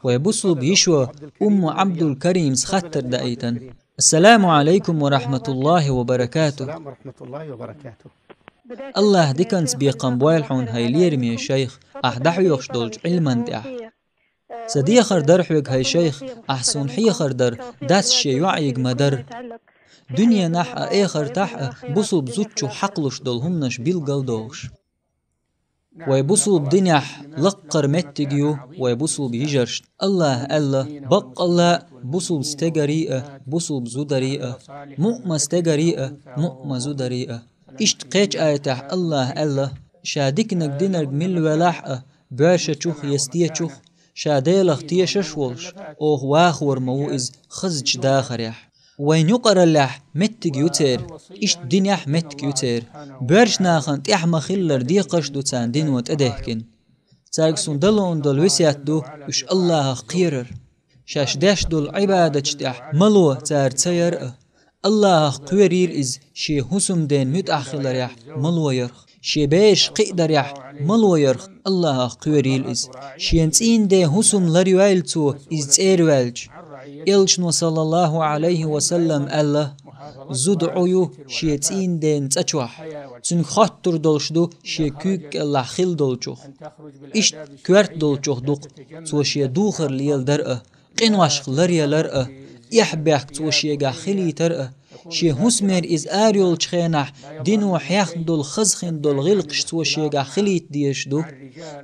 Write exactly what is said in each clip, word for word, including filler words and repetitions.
Вай бусулба йишо Умму Абдул-Каримас хаттар даийтан. Ассаламу алейкум ва рахматуллахи ва баракатух. السلام ورحمة الله وبركاته. Аллах диканца бекхам бойла хьуна, хӀай лераме шайх, ахь дӀахьоьхуш долчу Ӏилман тӀехь. Сан дехар дар хьоьга, хӀай шайх, ахь суна хьехар дар, дас шен йоӀега ма-дарра. Дуьненахь а, эхартахь а бусулба зудчух хьакхалуш долу хӀуманаш билгалдохуш. Вай бусулба динехь лаккхара меттиг ю вай бусулба йижаршна. Аллаха аьлла: «Баккъалла а бусулба стегарий а, бусулба зударий а, муъма стегарий а, муъма зударий а». Иштта кхечу аятехь Аллаха аьлла: «Ша диканиг динарг милла велахь а, боьршачух я стечух, ша Делах тешаш а волуш, оха вахор ма ву иза хазачу дахарехь». Вайн юкъараллехь меттиг ю церан, иштта динехь меттиг ю церан. Боьрша нахана тӀехь ма-хиллара декхарш а ду царна дино тӀедехкина. Цаьрга суна далуун долу весет ду, уьш Аллахах кхерар. Шаьш деш долу Ӏибадаташ тӀехь мало цара ца яр а, Аллахах кхоьрийла иза, шен хӀусамден муьтӀахь хиларехь мало ярх. Шен бераш кхиадарехь мало ярх, Аллахах кхоьрийла иза. Шен цӀийнан ден хӀусам ларйойла цо, иза цӀерваьлча. Элчано, саллаллаху алейхи ва саллам, аьлла: «Зуда Ӏу ю шен цӀийнан ден цӀа чохь, цуьнга хоттур долуш ду шен куьйга кӀелахь хила долчух». Иштта коьрта долчух ду-кх цо шен духар леладар а, къиношка ларъялар а, эхь-бехк цо шегахь хилийтар а, шен хӀусамера иза арайолчу хенахь дино хьехна долу, хазахина долу гӀиллакхаш цо шегахь хилийта дезаш ду.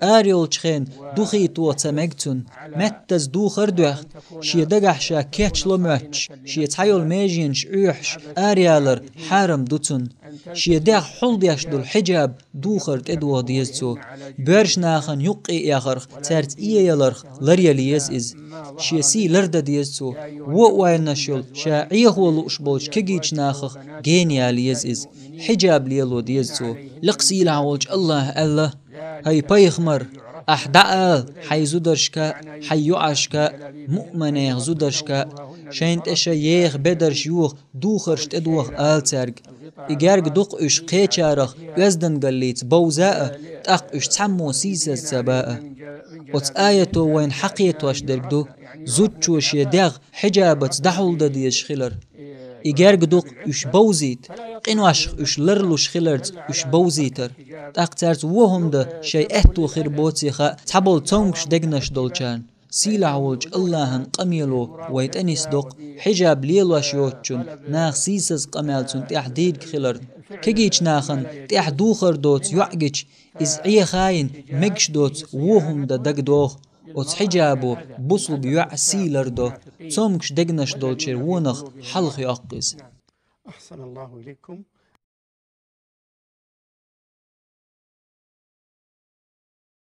Арайолчу хенахь духийта ца мега цунна, меттаза духар а доьхна, шен дагахь ша кечло моьттуш, шен цхьайолу меженаш оьхьуш, араялар хьарам ду цунна. Шен дегӀ хьулдеш долу хьиджаб духар тӀедоха деза цо. Боьрша нахана юккъе эхарх, цаьрца иэяларх ларъяла еза иза. Шен сий лардан деза цо. Вон ойланаш йолу, ша Ӏехо лууш болчу кегийчу нахах генаяла еза иза. Хьиджаб лело деза цо. Лекха сийлахь волчу Аллаха аьлла: «ХӀай пайхамар, ахь дӀаала хьайн зударшка а, хьайн йоӀашка а, муъманех зударшка а, шайна тӀе шайн еха бедарш йоха, духарш тӀедоха ала цаьрга. И герга ду-кх уьш кхечарах оьздангаллица бовза а, тӀаккха уьш цхьаммо сийсаз ца ба а». Оцу аято вайна хьакхетош дерг ду зудчо шен дегӀ хьиджабаца дӀахьулдан дезаш хилар. И герга ду-кх уьш бовзийта, къиношха уьш ларлуш хиларца уьш бовзийтар. ТӀаккха цаьрца вон хӀума дан шайн аьтто хир боций хаьа цхьаболу цомгуш дегнаш долчарна. Сийлахь волчу Аллахьан къамело вай тӀе нисдо-кх, хьиджаб лелош йоцучунна наха сийсаза къамел цунна тӀехь дийриг хиларна. Кегийчу нахана тӀехь духар доцу йоӀ гича, иза Ӏеха а йина, мегаш доцу вон хӀума дан дагадогӀу. Оцу хьиджабо бусулба йоӀ сий лардо, цомгуш дегнаш долчеран вонах хьалха йоккху иза. أحسن الله إليكم.